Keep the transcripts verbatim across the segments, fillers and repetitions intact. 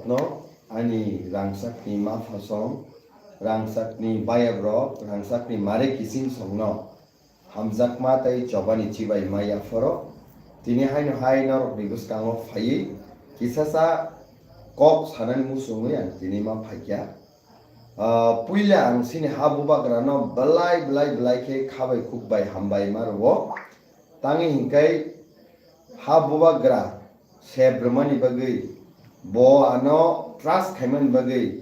No, ani rangchakni maphasong, rangchakni bayabrok, rangchakni mare kising songno hamjakma tei chobani chibai maya phoro. Tini haino hai norokni bwskango phaiwi kisasa kok sanani muchungwi ang tini ma phaikha. Ah, puila ang chini ha bubagrano belai belai belai khe khabai khukbai hambai ma rwo. Tangwi hinkhai ha bubagra sep rwmani bagwi, bo ano trust khaimani bagwi,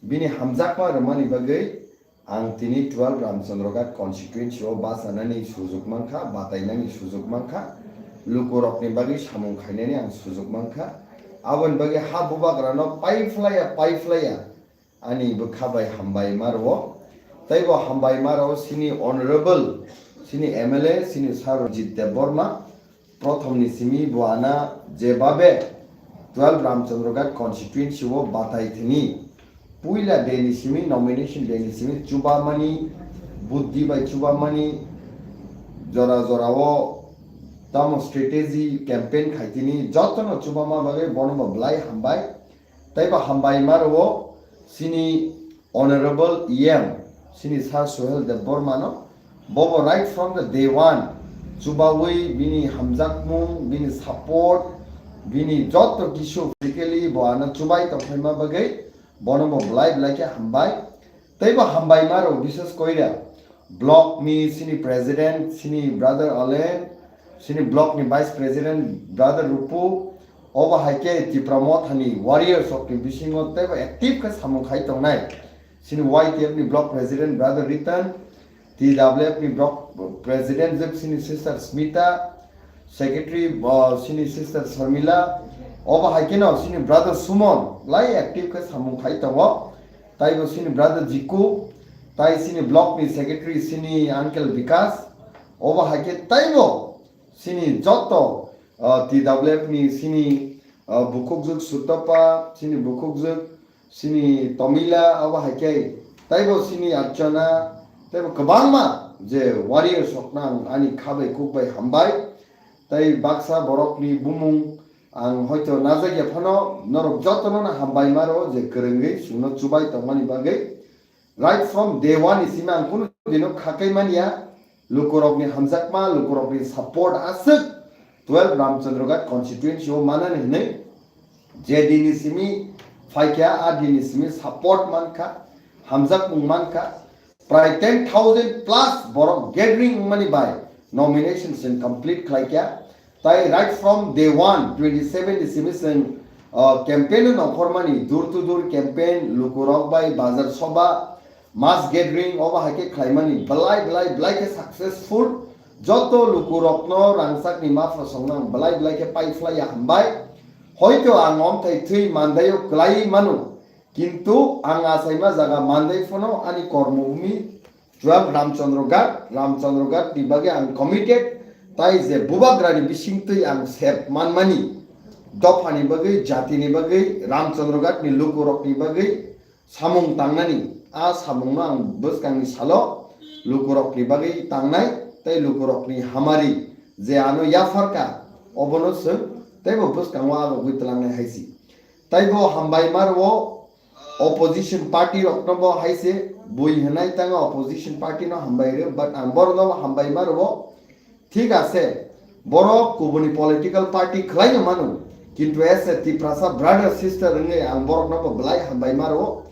bini hamjakma rwmani bagwi ang tini twelve Ramchandra Ghat constituency o bachanani sujug mankha, batainani sujug mankha, lukurokni bagwi samung khainani ang sujug mankha. Aboni bagwi ha bubagrano paiphlaiya paiphlaiya ani bwkha bai hambai ma rwo. Tei bo hambai ma rwo chini honorable, chini M L A, chini Sir Ranjit Debbarma. Prothom ni simi bo ana jebabe twelve Ramchandra Ghat constituency o batai thani puila day ni simi, nomination day ni simi chubamani, buddhi bai chubamani, jora jora o tamo strategy campaign khaitini jotono chubama bagwi bono bo belai hambai. Tei bo hambai ma rwo chini honorable E M, chini Sir Suhel Debbarma no. Bobo right from the day one chubawi bini hamjakmung, bini support, bini joto kisu physically bo ano chubai tongphaima bagwi bono bo belai belai khe hambai. Tei bo hambai ma rwo bishes koira block ni chini president, chini brother Alen, chini block ni vice president brother Rupu, obo hai khe Tipra Mothani warriors rokni bisingo tei bo active khe samung khai tongnai. Chini Y T F ni block president brother Ritan, T W F ni block president jeb chini sister Smita, secretary, uh, chini sister Sharmila, obo hai kheno chini brother Sumon lai active khe samung khai tongo. Taibo chini brother Jiku, tai chini block ni secretary chini uncle Bikas, obo hai khe taibo chini joto, uh, T W F ni chini, uh, bukhukjwk Sutapa, chini bukhukjwk chini Tomila, obo hai khe taibo chini Archana, taibo kwbangma je warriors rokno ang ani kha bai kuk bai hambai. Tai baksa borokni bumung ang hoito najak ya phano, norok jotono no hambai ma rwo je kwrwngwi chwngno chubai tongmani bagwi. Right from day one ni simi ang kunu dino khakai manya, lukurokni hamjakma, lukurokni support aswk twelve Ramchandra Ghat constituency o manani hinwi je dini simi phaikha, a dini simi support mankha, hamjakmung mankha. Prai ten thousand plus borok gathering wngmani bai nomination chwng complete khlaikha. Tai right from day one, twenty seven ni simi chwng, uh, campaign o nongkhormani, door to door campaign, lukurok bai bazar soba, mass gathering, obo hai khe khlaimani belai belai belai khe successful. Joto lukurokno rangchakni maphasongno ang belai belai khe paiphlaiya hambai. Hoito ang omthai thwi mandaio kwlaiwi mano, kintu ang achaima jaga mandai phano ani kormobhumi twelve Ramchandra Ghat, Ramchandra Ghat ni bagwi ang committed, tai je bubagrani bisingtwi ang sep manmani, dophani bagwi, jatini bagwi, Ramchandra Ghat ni lukurokni bagwi samung tangnani, a samungno ang bwskangni salo lukurokni bagwi tangnai, tei lukurokni hamari je ano yapharka, obono chwng teibo bwskango agogwi twlangnai hai si. Taibo hambai ma rwo opposition party rokno bo hai se bui hwnai tanga opposition party no hambai rw, but ang borok no hambai ma rwo. Thik ase, borok kubuni political party khlai no mano, kintu as a Tiprasa brother sister wngwi ang borok no bo belai hambai ma rwo.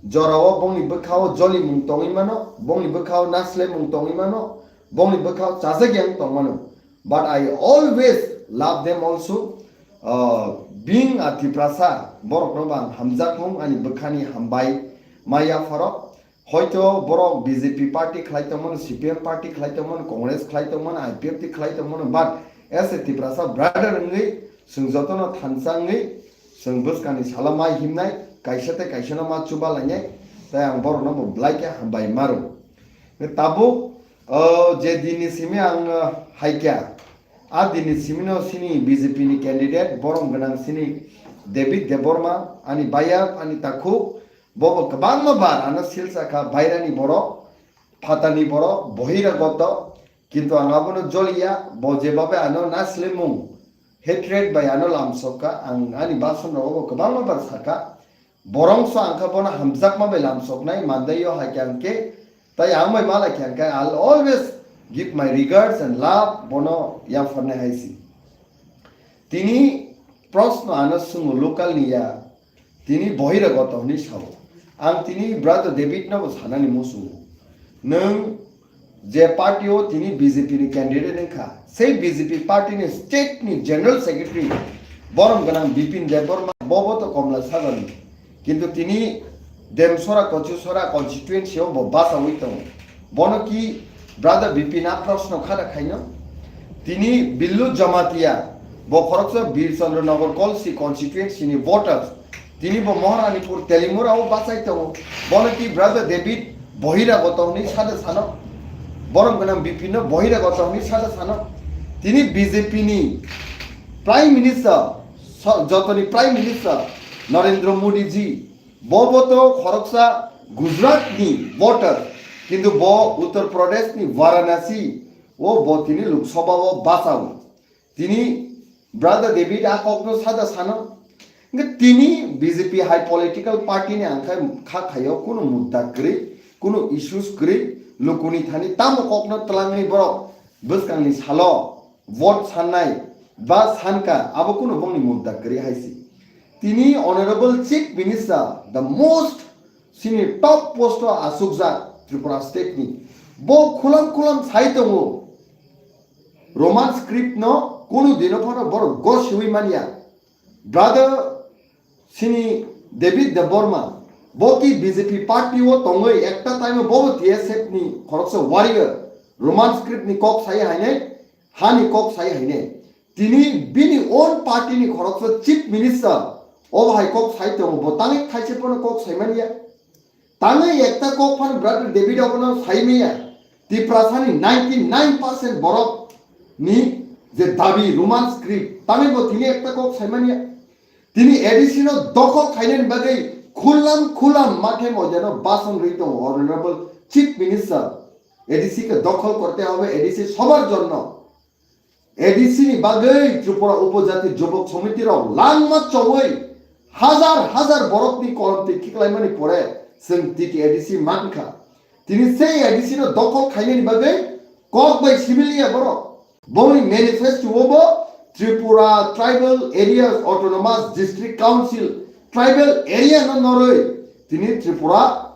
Jorao bongni bwkhao jolimung tongwi mano, bongni bwkhao naslemung tongwi mano, bongni bwkhao chajak yang tong mano. But I always love them also. Uh, being a Tiprasa, borokno bo ang hamjakmung ani bwkhani hambai maya pharo. Hoito borok B J P party khlai tongmano, C P M party khlai tongmano, Congress khlai tongmano, I P F T khlai tongmano, but as a Tiprasa brother wngwi chwng jotono thansa wngwi chwng bwskangni salo ma himnai, kaisa tei kaisano ma chuba lainai, tai ang borokno bo belai khe hambai maro. Tabuk, uh, je dinni simi ang, uh, haikha, a dinni simino sini B J P ni candidate, borom gwnang sini David Debbarma, ani baya, ani takhuk, bobo kwbangma bar ano silsa kha, bairani borok, phatani borok, bohiragoto, kintu ang abono joliya, bo jebabe ano naslemung, hatred bai ano lamsok kha, ang ani bason rogo bo kwbangma bar sakha. Borongso ang kha bono hamjakma bai lamsoknai, mandaio hai khe ang khe, tai ang bai malai khe ang khe, I'll always give my regards and love, bono yapharnai hai si. Tini proshno ano swngo local ni ya, tini bohiragoto hwnwi sao. Ang tini brother David no bo sanani muchungo. Nwng je party o tini B J P ni candidate wngkha, sei B J P party ni state ni general secretary borom gwnang Bipin Debbarma, bobo to Komla Sagar ni. Kintu tini Demsora Kochusora constituency o bo bachawi tongo. Bono ki brother Bipin a proshno khada khaino? Tini Billu Jamatia, bo khoroksa Bir Chandra Nagar Kolsi constituency ni voters. Tini bo Moharanipur Telimura o bachai tongo. Bono ki brother David bohiragoto hwnwi sada sano? Borom gwnang Bipin no bohiragoto hwnwi sada sano? Tini B J P ni Prime Minister, so-, jotoni Prime Minister Narendra Modi ji, bo bo to khoroksa Gujarat ni voter, kintu bo Uttar Pradesh ni Varanasi o bo tini Lok Sabha o bachao. Tini brother David a kokno sada sano. Hingke tini B J P hai political party ni ang kha, kha khayo kunu mudda kwrwi, kunu issues kwrwi, lukuni thani tamo kokno twlangni borok bwskangni salo vote sannai ba sanka abo kunu bongni mudda kwrwi hai si. Tini Honorable Chief Minister, the most sini top post o asukjak Tripura state ni, bo khulam khulam sai tongo. Roman script no kunu dino phano borok go siwi manya. Brother sini David Debbarma, bo ki B J P party o tongwi ekta time o bo T S F ni khoroksa warrior, Roman script ni kok sai hainai, hani kok sai hainai. Tini bini own party ni khoroksa chief minister, o hai kok sai tongo, bo tangwi thaise phano kok sai manya. Tangwi ekta kok phano brother David obono sai manya. Tiprasani ninety nine percent borok ni je dabi Roman script, tangwi bo tini ekta kok sai manya. Tini A D C no dokhol khainani bagwi khulam khulam mathe moidano bason rwi tongo Honorable Chief Minister. A D C ke dokhol korte hobe, A D C sobar jonno. A D C ni bagwi Tripura Upojati Jubok Somiti rok langma chowui hazar hazar borok ni kolom twi khiklaimani pore chwng T T A D C mankha. Tini sei A D C no dokhol khainani bagwi kok bai simi liya borok. Bongni manifesto o bo Tripura Tribal Areas Autonomous District Council, tribal area no norwi tini Tripura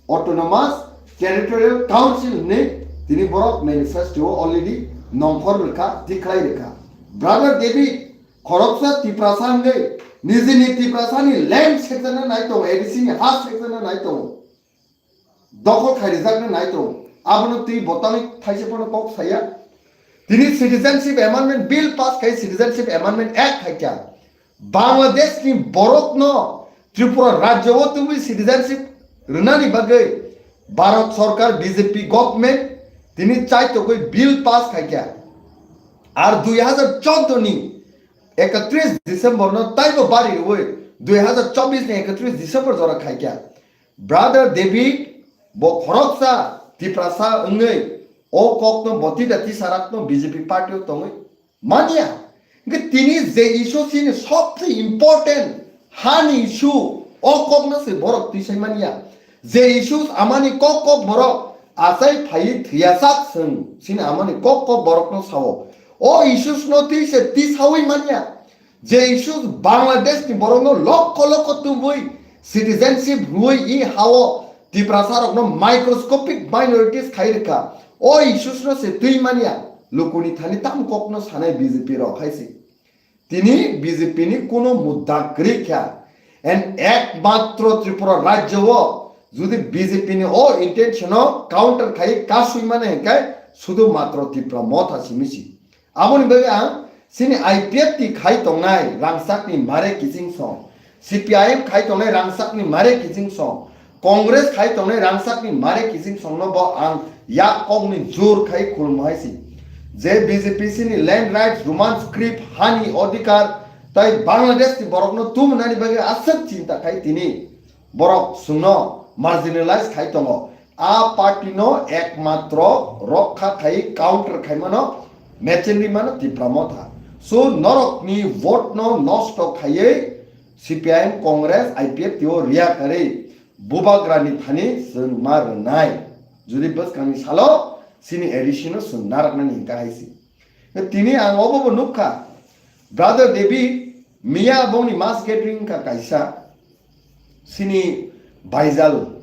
Autonomous Territorial Council ni tini borok manifesto o already nongkhor rwkha, tikhlai rwkha. Brother David, khoroksa Tiprasa hwngwi nijini Tiprasa ni land sekjana nai tongo, A D C ni ha sekjana nai tongo. Dokhol khai rijakna nai tongo. Abono twi botani thaise phano kok saya. Tini Citizenship Amendment Bill pass khai, Citizenship Amendment Act khai kya. Bangladesh ni borok no Tripura rajyo o tubui citizenship rwnani bagwi Bharat Sarkar B J P government tini chaitokgwi bill pass khai kya. Ar dui hazar choudo ni ekatris December no taibo bari rwui dui hazar chobbish ni ekatris December jora khai kya. Brother David, bo khoroksa Tiprasa wngwi o kokno botida tisarakno B J P party o tongwi manya. Hwnkhe tini je issue chini sobse important hani issue, o kokno se borok twisai manya. Je issues amani kok kok borok achai phaiwi thwiyasak chwng chini amani kok kok borokno sao. O issues no twi se tisaui manya. Je issues Bangladesh ni borok no lokho lokho tubui citizenship rwui i hao Tiprasa rok no microscopic minorities khai rwkha. O issues no se twi manya, lukuni thani tam kok no sanai B J P rok hai se. Tini B J P ni kuno mudda kwrwi kha. And ekmatro Tripura rajyo o jodi B J P ni o intention o counter khai kasui mane hwnkhe sudu matro Tipra Motha simi si. Aboni bagwi ang chini I P F T khai tongnai rangchakni mare kiching song, C P I M khai tongnai rangchakni mare kiching song, Congress khai tongnai rangchakni mare kiching songno bo ang yak kokni jur khai khulumhai si. Je B J P chini land rights, Roman script, hani odhikar, tai Bangladesh ni borokno tumnani bagwi aswk chinta khai tini borok chwngno marginalize khai tongo. A party no ekmatro rokha khai counter khai mano, mechenri mano Tipra Motha. So norokni vote no nosto khaiwi C P I M, Congress, I P F T o riya karwi bubagrani thani chwng ma rwnai. Jodi bwskangni salo chini A D C no chwng naraknani hinkha hai si. Tini ang obo bo nukha, Brother David miya bongni mass gathering wngkha kaisa. Chini Baijal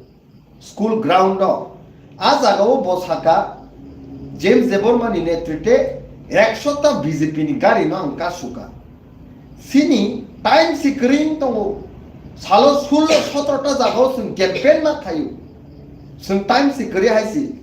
school ground o, a jaga o bo saka James Debbarma ni netrite ekshota B J P ni gari no ang kasuka. Chini time si kwrwi tongo, salo sullo sotro ta jaga o chwng campaign ma khaio, chwng time si kwrwi hai si.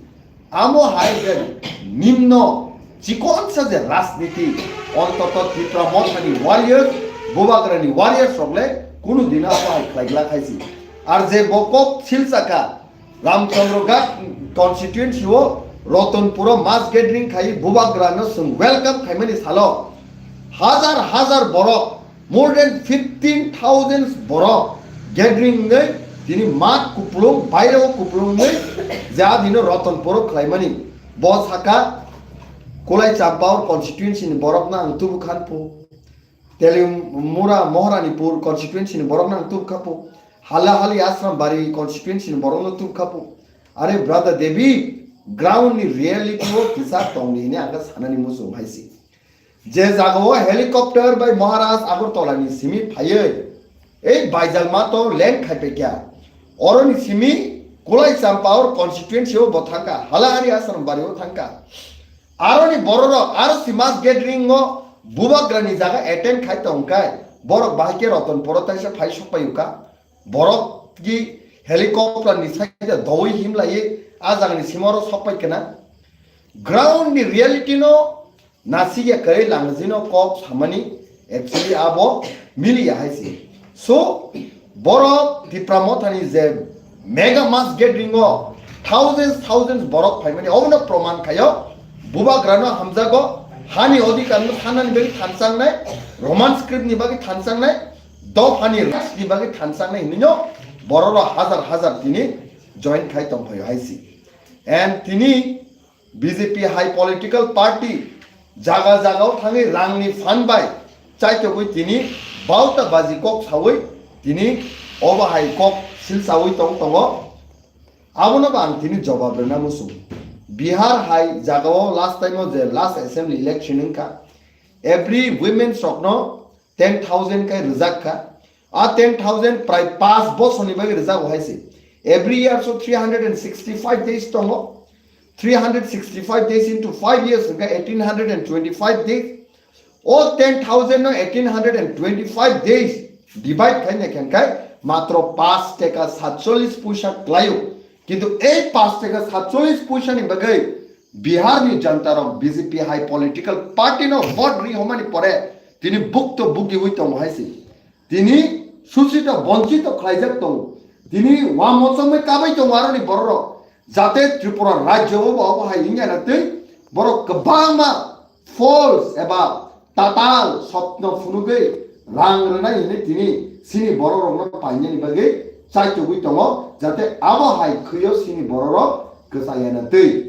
Amo hai je nimno chikonsa je rajniti, ontoto Tipra Mothani warriors, Bubagrani warriors rok le kunu dino amo hai khlai glak hai si. Ar je bo kok silsaka Ramchandra Ghat constituency o Ratanpur o mass gathering khai Bubagrano chwng welcome khaimani salo hajar hajar borok, more than fifteen thousand borok gathering wngwi tini mat kupulung, bairao kupulung wngwi je adino Ratanpuro khlaimani. Bo saka Kulai Champao constituency ni borokno ang tubu khanpu, Teliamura Moharanipur constituency ni borokno ang tubu khapu, Halahali Asrambari constituency ni borokno tubu khapu. Are brother David, ground ni reality o kisa tongdi hini ang sanani muchung hai si. Je jaga o helicopter bai Maharaj Agartala ni simi phaiwi, ei Baijal mato land khaipai kha. Oroni simi Kulai Champao constituency o bo thangkha, Halahali Asrambari o thangkha. Aroni bororok aro si mass gathering o Bubagrani jaga attend khai tongkha, borok bahai khe Ratanpuro taisa phai sokpai ukha. Borok ki helicopter ni side dowi himlai a jagani sima oro sokpai kena. Ground ni reality no nasikya kwrwi langajino kok samani actually abo miliya hai se. So borok Tipra Mothani je mega mass gathering o thousands, thousands borok phaimani obono proman khaio. Bubagrano hamjago, hani odhikar no sanani bagwi thansangnai, Roman script ni bagwi thansangnai, dophani rights ni bagwi thansangnai hinwino borok rok hajar hajar tini join khai tongphaio hai se. And tini B J P hai political party jaga jaga o thangwi rang ni phan bai chaitogwi tini bauta baji kok sawi tini obo hai kok silsawi tong tongo. Abono bo ang tini jobab rwna muchung. Bihar hai jaga o last time o je last assembly election wngkha, every women rokno ten thousand kai rwjak kha. A ten thousand prai paanch bosorni bagwi rwjago hai se. Every year so three hundred and sixty-five days tongo. Three hundred sixty-five days into five years hwnkha eighteen hundred and twenty-five days. O ten thousand no eighteen hundred and twenty-five days divide khai nai khe hwnkhe matro paanch teka satchollis puisa klaio. Kintu ei paanch teka satchollis puisa ni bagwi Bihar ni janta rok B J P hai political party no vote ri homani pore tini bukto bugi hui tongo hai se. Tini suchito bonchito khlaijak tongo. Tini wamochomwi kabai tongo aroni bororok. Jate Tripura rajyo o bo obo hai wngya na twi borok kwbangma false eba tatal sopno phunugwi rang rwnai hwnwi tini chini bororokno painani bagwi chaitugwi tongo, jate abo hai khwio chini bororok kwchaya na twi.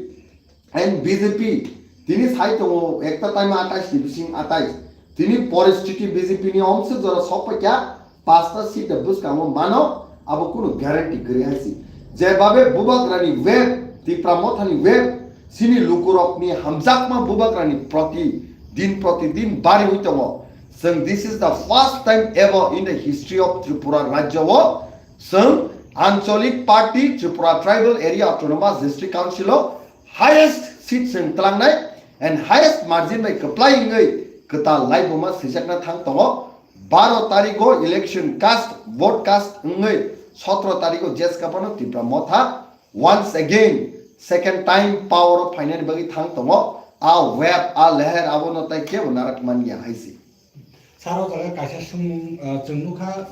And B J P tini sai tongo ekta time atais ni bising atais. Tini poristiti B J P ni omse jora sokpaikha, pasta seat bwskango mano, abo kunu guarantee kwrwi hai se. Jebabe Bubagrani web, Tipra Mothani web, chini lukurokni hamjakma Bubagrani proti din proti din bariwi tongo. Chwng, this is the first time ever in the history of Tripura rajyo o chwng Anchalik Party Tripura Tribal Area Autonomous District Council o highest seat chwng tlangnai and highest margin bai kwplai wngwi kwtal laibuma swijakna thang tongo. Baro tarigo election cast, vote cast wngwi sotro tarigo Jeskapano Tipra Motha once again second time power o phainani bagwi thang tongo. A web, a leher abono tai kebo narak manya hai se. Saro jaga kaisa sung, ah, chwng nukha,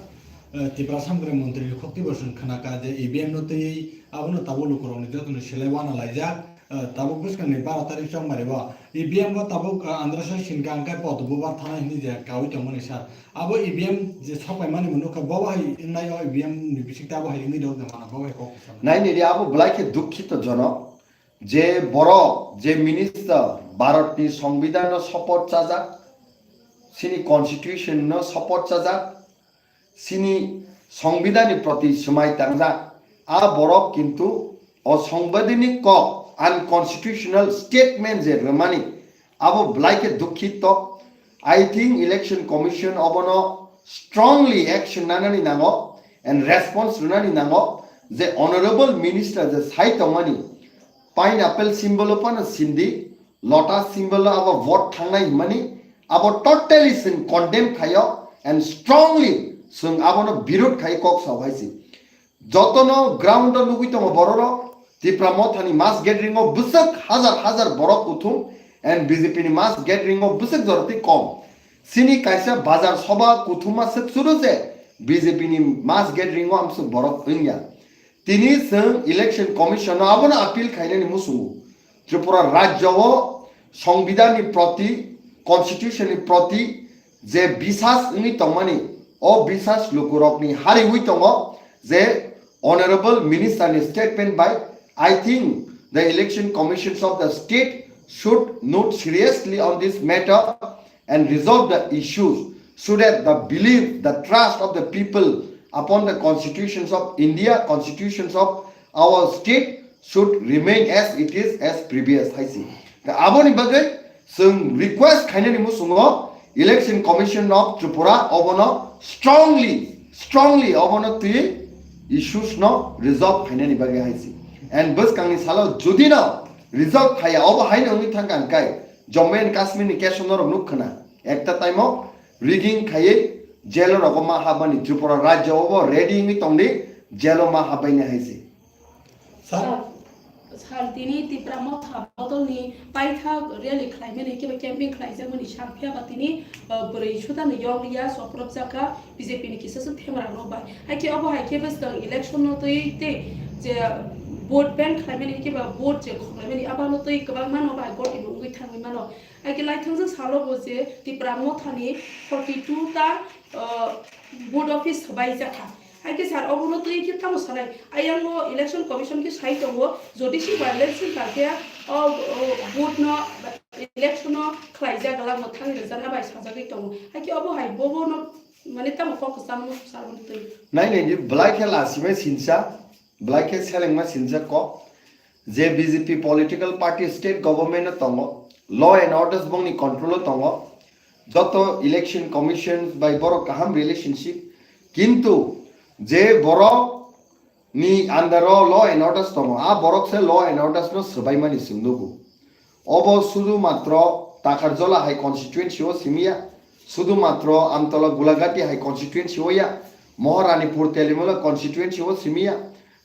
ah, Tipra Samgre Montri Khokti Bosong khwnaka je E V M no twiwi abono tabuk lukurokni jotoni selai wana laijak, ah, tabuk bwskangni baro tarik chongmari o E V M o tabuk, ah, Andhra Soi Sinka hwnkhe poto bubar thana hinwi je kaui tongmani sir. Abo E V M je sokpaimani mwnukha, bo hai wngnai o E V M ni bisingtwi abo hai wngwi rok mano, bo hai kok. Naini ri abo belai khe dukhito jonok. Je borok, je minister, Bharatni Songbidanno support chajak, chini constitution no support chajak, chini songbidani proti swmai tangjak, a borok kintu o songbidani kok, unconstitutional statement je rwmani, abo belai khe dukhito. I think Election Commission obono strongly action nanani nango and response rwnani nango je honorable minister je sai tongmani pineapple symbol o phano sindi, lotus symbol o abo vote thangnai hwnmani, abo totally chwng condemn khaio and strongly chwng abono birod khai kok sao hai se. Jotono ground o nugwi tongo bororok, Tipra Mothani mass gathering o bwswk hazar hazar borok kuthum and B J P ni mass gathering o bwswk jorotwi kom. Chini kaisa bazar soba kuthuma swk churu je B J P ni mass gathering o amswk borok wngya. Tini chwng Election Commission no abono appeal khainani muchungo. Tripura rajyo o songbidhan ni proti, constitution ni proti je bisas wngwi tongmani, o bisas lukurokni hariwi tongo je honorable minister ni statement bai, I think the election commissions of the state should note seriously on this matter and resolve the issues so that the belief, the trust of the people upon the constitutions of India, constitutions of our state should remain as it is as previous, hai se. Da aboni bagwi chwng request khainani muchungo Election Commission of Tripura obono strongly, strongly obono twi issues no resolve khainani bagwi hai se. And bwskangni salo jodi no resolve khaya, obo haino wngwi thangkha hwnkhe Jammu and Kashmir ni case o norok nuk khna, ekta time o rigging khaiwi jail o rogo ma habmani, Tripura rajya obo ready wngwi tongdi, jail o ma habbaini hai se. Sir. Sir, sir, tini Tipra Motha bodolni paithak rally khlaimani khe ba camping khlaijakmani sal phiya ba tini, uh, bwrwi sudano yokliya, soprobjak kha B J P ni kisa swk themrang rok bai. Hai khe obo hai khe bwskang election no twi tei je vote bank khlaimani khe ba vote je khoklaimani abo no twi kwbangma no bai goti bo wngwi thangwi mano. Hai khe laithangsa salo bo je Tipra Mothani forty two ta, uh, vote office swbaijak kha. Hai khe sir, obono twi khe tamo sanai? Ayang o Election Commission khe sai tongo, jodi se violence wngkha khe o, o vote no, election no khlaijak glak mwthangwi rwjakna bai sajagwi tongo. Hai khe obo hai bobo no mane tamo kok kwchangma sir, obono twi. Nai nai di, belai khe lasimai sinsa, belai khe selengma sinsa kok. Je B J P political party state government o tongo, law and orders bongni control o tongo, joto election commission bai borok kaham relationship, kintu je borok ni under o law and orders tongo, a borok se law and orders no swbaimani chwng nugo. Obo sudu matro Takarjola hai constituency o simiya, sudu matro Amtola Gulagati hai constituency o ya, Moharanipur Telimula constituency o simiya,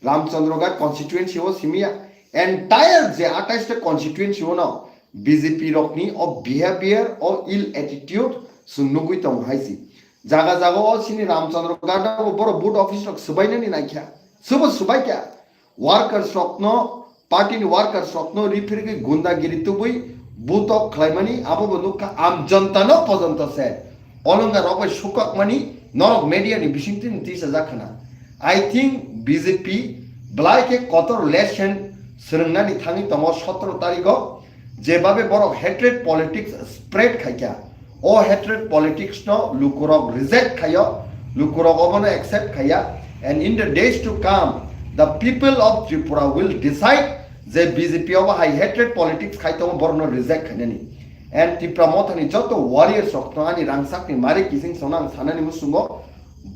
Ramchandraghat constituency o simiya, entire je atais ta constituency o no B J P rokni o behavior, o ill attitude chwng nugwi tongo hai se. Jaga jaga o chini Ramchandraghat o borok vote office rok swbainani naikha, swbo swbaikha. Workers rokno, party ni workers rokno riphirgwi gundagiri tubui butok khlaimani abo bo nukha, am jonta no pojonto se olonga rok bai sukakmani norok media ni bisingtwi ni tisa jak khna. I think B J P belai khe kotor lesson swrwngnani thangwi tongo sotoro tarikh o, jebabe borok hatred politics spread khaikha. O hatred politics no lukurok reject khaio, lukurok obono accept khaiya, and in the days to come the people of Tripura will decide je B J P obo hai hatred politics khai tongo, borokno reject khainani. And Tipra Mothani joto warriors rokno ani rangchakni mari kising songno ang sanani muchungo,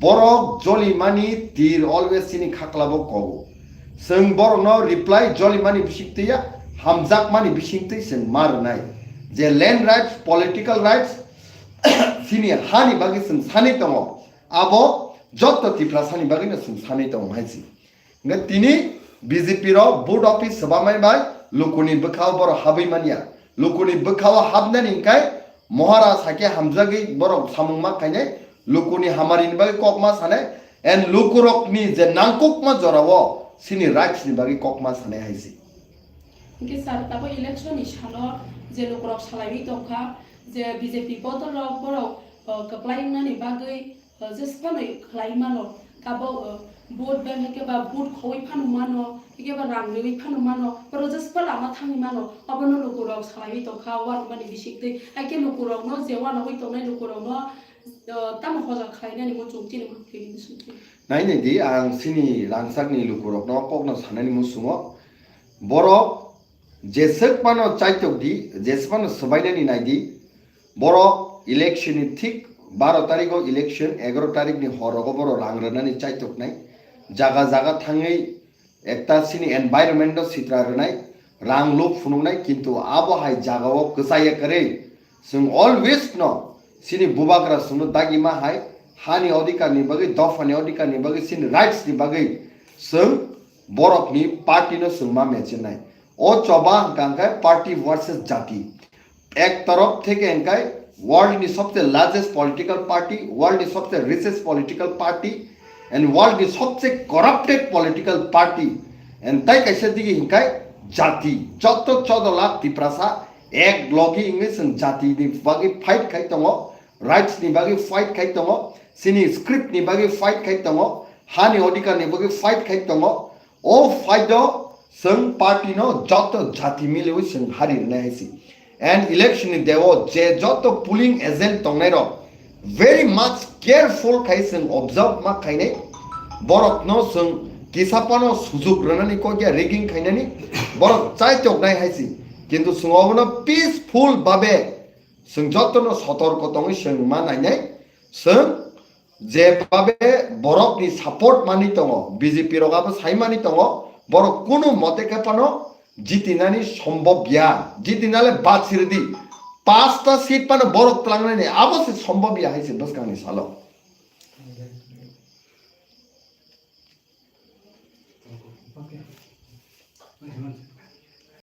borok jolimani tir always chini khaklabo kogo. Chwng borokno reply jolimani bisingtwi ya, hamjakmani bisingtwi chwng ma rwnai. Je land rights, political rights, chini hani bagwi chwng sanwi tongo, abo joto Tiprasani bagwino chwng sanwi tongo hai se. Hwnkhe tini B J P rok vote office swbamai bai lukuni bwkhao borok habwi manya. Lukuni bwkhao habnani hwnkhe Mohara sakhe hamjagwi borok samung ma khainai, lukuni hamarini bagwi kok ma sanai, and lukurokni je nangkukma jorao chini rights ni bagwi kok ma sanai hai se. Hwnkhe sir, tabuk election ni salo je lukurok salaiwi tongkha, je B J P bodol rok borok, uh, kwplai wngnani bagwi, uh, jesa phano khlai mano, tabuk, uh, Vote bank hai khe ba vote khowui phano mano, hai khe ba rang riui phano mano, borok jespa lama thangwi mano, obono lukurok salaiwi tongkha, uanamani bisingtwi. Hai khe lukurokno je uanaui tongnai lukurokno, uh, tamo hoja khlainani muchung chini mangpili bisingtwi. Nai nai di, ang chini rangchakni lukurokno kokno sanani muchungo. Borok jeswk phano chaitok di, jeswk phano swbainani nai di. Borok election ni thik baro tarikh o election, egaroh tarikh ni hor rogo borok rang rwnani chaitoknai. Jaga jaga thangwi ekta chini environment no sitra rwnai, rang luk phunuknai, kintu abo hai jaga o kwchaya kwrwi. Chwng always no chini bubagra chwngno dagima hai hani odhikar ni bagwi, dopha ni odhikar ni bagwi, chini rights ni bagwi chwng borok ni party no chwng ma mechenai. O choba hwnkha hwnkhe party versus jati. Ek torof theke hwnkhe world ni sobse largest political party, world ni sobse richest political party, and world ni sobse corrupted political party. And tai kaisa digi hwnkhe jati. Joto chodo lakh Tiprasa ek logi wngwi chwng jati ni bagwi fight khai tongo, rights ni bagwi fight khai tongo, chini script ni bagwi fight khai tongo, hani odhikar ni bagwi fight khai tongo. O fight o chwng party no joto jati miliwi chwng hari rwnai hai si. And election ni deo je joto polling agent tongnai rok very much careful khai chwng observe ma khainai. Borok no chwng kisa phano sujuk rwnani kok ya, rigging khainani borok chai toknai hai si. Kintu chwng obono peaceful babe chwng joto no sotorko tongwi chwng ma nainai. Chwng je babe borok ni support mani tongo, B J P rok abo sai mani tongo, borok kunu mote khe phano jitinani sombhob ya. Jitinale bad siri di. Pasta seat phano borok tlangnani abo se sombhob ya hai se bwskang ni salo.